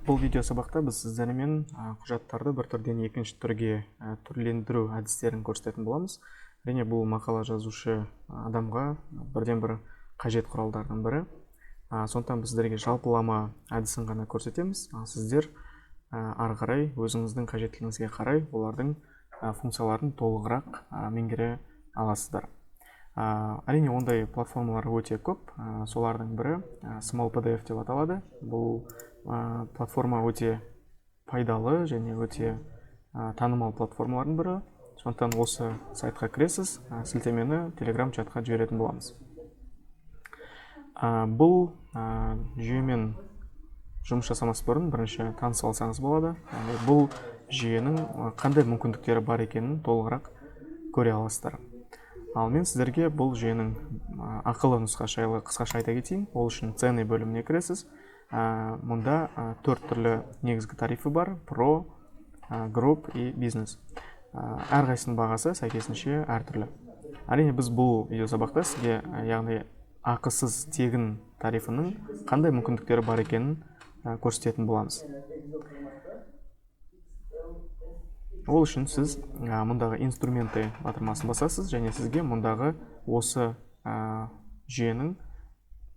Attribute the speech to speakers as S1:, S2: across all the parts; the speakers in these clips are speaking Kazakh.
S1: Бұл видео сабақта біз сіздермен құжаттарды бір түрден екінші түрге түрлендіру әдістерін көрсететін боламыз. Әрине, бұл мақала жазушы адамға бірден бір қажет құралдардың бірі. Сондықтан біз сіздерге жалпылама әдісін ғана көрсетеміз. Сіздер ары қарай өзіңіздің қажеттілігіңізге қарай олардың функцияларын толығырақ меңгере аласыздар. Әрине, ондай платформалар өте көп. Солардың бірі Small PDF деп аталады. Бұл платформа өте пайдалы және өте танымал платформалардың бірі. Сондықтан осы сайтқа кіресіз, сілтемені Telegram чатқа жіберетін боламыз. Бұл жүйемен жұмыс жасамас бұрын бірінші танысып алсаңыз болады. Яғни бұл жүйенің қандай мүмкіндіктері бар екенін толығырақ көре аласыздар. Ал мен сіздерге бұл жүйенің ақылы нұсқасы жайлы қысқаша айта кетейін. Ол үшін цены бөліміне кіресіз. Мұнда 4 түрлі негізгі тарифі бар: Pro, Group и Business. Әрқайсысының бағасы сәйкесінше әртүрлі. Әрине, біз бұл видеосабақта сізге, яғни ақысыз тегін тарифінің қандай мүмкіндіктері бар екенін көрсететін боламыз. Ол үшін сіз мұндағы инструменты батырмасын басасыз және сізге мұндағы осы жүйенің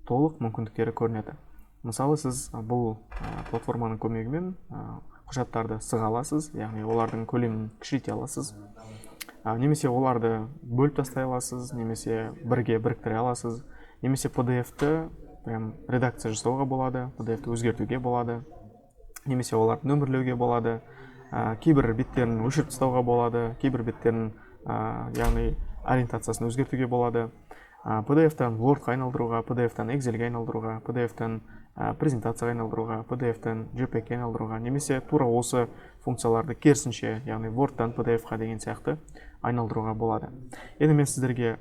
S1: толық мүмкіндіктері көрінеді. Мысалы, сіз бұл платформаның көмегімен құжаттарды сыға аласыз, яғни олардың көлемін кішірейте аласыз, немесе оларды бөліп тастай аласыз, немесе бірге біріктіре аласыз, немесе P D F-ті прям редакция жасауға болады, P D F-ті өзгертуге болады, немесе оларды нөмірлеуге болады, кейбір беттерін өшіріп тастауға болады, кейбір беттерін, яғни ориентациясын өзгертуге болады. P D F-тан Word-қа айналдыруға, P D F-тан Excel-ге айналдыруға, P D F-тан презентацияға айналдыруға, P D F-тан JPEG-ке айналдыруға, немесе тура осы функцияларды керісінше, яғни Word-тан P D F-қа деген сияқты айналдыруға болады. Енді мен сіздерге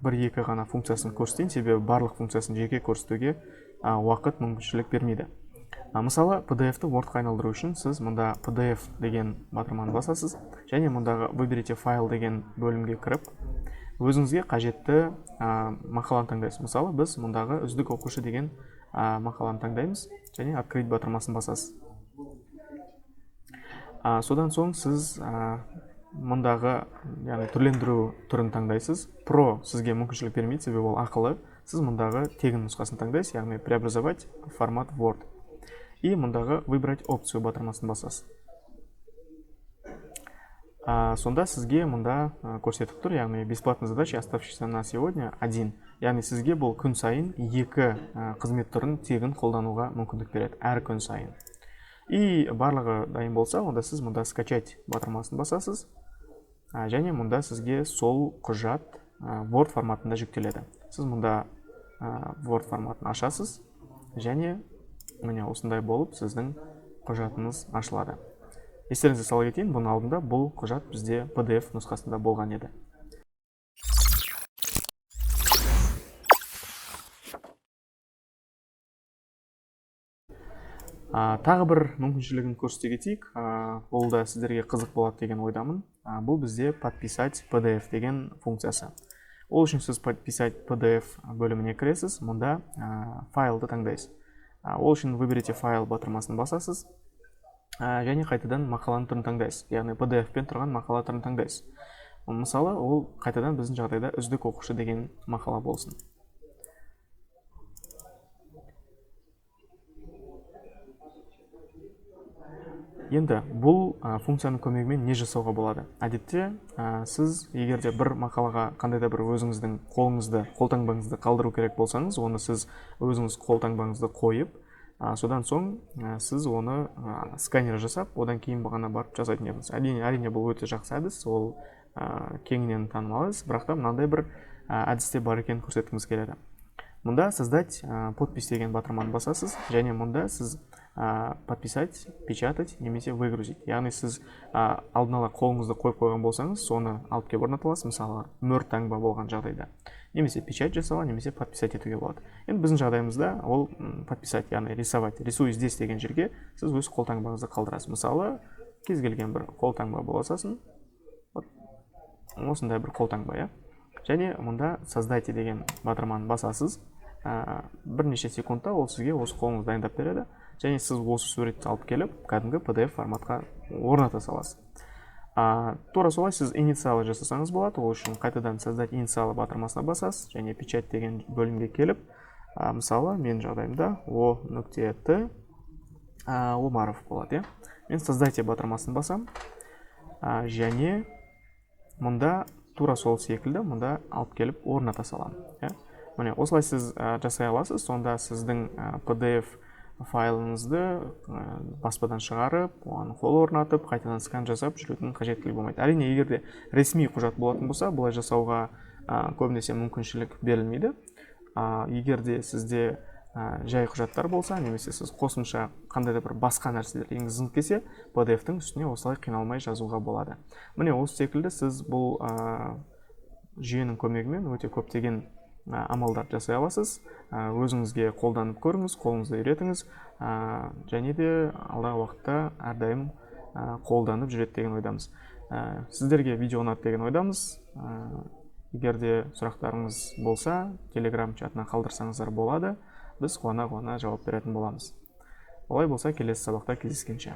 S1: бір-екі ғана функциясын көрсетейін, себебі барлық функциясын жеке көрсетуге уақыт мүмкіншілік бермейді. Мысалы, P D F-ті Word-қа айналдыру үшін сіз мұнда P D F деген батырманы басасыз және мұндағы Выберите файл деген бөлімге кіріп, өзіңізге қажетті мақаланы таңдайсыз. Мысалы, біз мұндағы үздік оқушы деген мақаланы таңдаймыз және Открыть батырмасын басасыз. Содан соң сіз мұндағы, яғни түрлендіру түрін таңдайсыз. Pro сізге мүмкіншілік бермейді, себебі ол ақылы. Сіз мұндағы тегін нұсқасын таңдайсыз, яғни преобразовать формат Word. И мұндағы Выбрать опцию батырмасын басасыз. Сонда сізге мұнда көрсетіп тұр, яғни бесплатная задача, оставшаяся на сегодня 1. Яғни сізге бұл күн сайын екі қызмет түрін тегін қолдануға мүмкіндік береді, әр күн сайын. И барлығы дайын болса, онда сіз мұнда скачать батырмасын басасыз. Және мұнда сізге сол құжат Word форматында жүктеледі. Сіз мұнда Word форматын ашасыз және міне осындай болып сіздің құжатыңыз ашылады. Естеріңізге сала кетейін, бұның алдында бұл құжат бізде P D F нұсқасында болған еді. Тағы бір мүмкіншілігін көрсете кетейік. Бұл да сіздерге қызық болады деген ойдамын. Бұл бізде подписать P D F деген функциясы. Ол үшін сіз подписать P D F бөліміне кіресіз, мұнда файлды таңдайсыз. Ол үшін выберите файл батырмасын басасыз. Және қайтадан мақаланың түрін таңдайсыз, яғни P D F-пен тұрған мақала түрін таңдайсыз. Мысалы, ол қайтадан біздің жағдайда үздік оқушы деген мақала болсын. Енді бұл функцияның көмегімен не жасауға болады? Әдетте, сіз егер де бір мақалаға қандай да бір өзіңіздің қолтаңбаңызды қалдыру керек болсаңыз, оны сіз өзіңіз қолтаңбаңызды қойып, содан соң, сіз оны сканер жасап, одан кейін ғана барып жасайтын едіңіз. Әрине, бұл өте жақсы әдіс, ол кеңінен танымал әдіс, бірақ та мынандай бір әдіс те бар екенін көрсеткіміз келеді. Мұнда создать подпись деген батырманы басасыз және мұнда сіз подписать, печатать немесе выгрузить. Яғни сіз алдын ала қолыңызды қойып қойған болсаңыз, соны алып келіп орната аласыз, мысалы, мөр таңба болған жағдайда. Немесе печать жасауға, немесе подписать етуге болады. Енді біздің жағдайымызда ол подписать, яғни рисовать, рисую здесь деген жерге сіз өз қолтаңбаңызды қалдырасыз. Мысалы, кез келген бір қолтаңба бола салсын. Вот осындай бір қолтаңба, иә. Және мұнда создайте деген батырманы басасыз. Бірнеше секундта ол сізге осы қолыңызды дайындап береді. Және сіз осы суретті алып келіп, кәдімгі PDF форматқа орната саласыз. Тура солай сіз инициалы жасасаңыз болады. Ол үшін қайтадан «Создать инициалы» батырмасына басасыз және «Печать» деген бөлімге келіп, мысалы, менің жағдайымда О нүкте Т Омаров болады, иә. Мен «Создать» батырмасын басам және мұнда тура сол секілді мұнда алып келіп орната саламын, иә. Міне, осылай сіз жасай аласыз. Сонда сіздің PDF файлыңызды баспадан шығарып, оған қол орнатып, қайтадан скан жасап жүрудің қажеттілігі болмайды. Әрине, егер де ресми құжат болатын болса, бұлай жасауға көбінесе мүмкіншілік берілмейді. Егер де сізде жай құжаттар болса немесе сіз қосымша қандай да бір басқа нәрселер енгізгіңіз келсе, PDF-тің үстіне осылай қиналмай жазуға болады. Міне, осы секілді сіз бұл жүйенің көмегімен өте көптеген амалдар жасай аласыз. Өзіңізге қолданып көріңіз, қолыңызды үйретіңіз және де алдағы уақытта әрдайым қолданып жүреді деген ойдамыз. Сіздерге видео ұнады деген ойдамыз. Егер де сұрақтарыңыз болса, Телеграм чатына қалдырсаңыздар болады, біз қуана қуана жауап беретін боламыз. Олай болса, келесі сабақта кездескенше!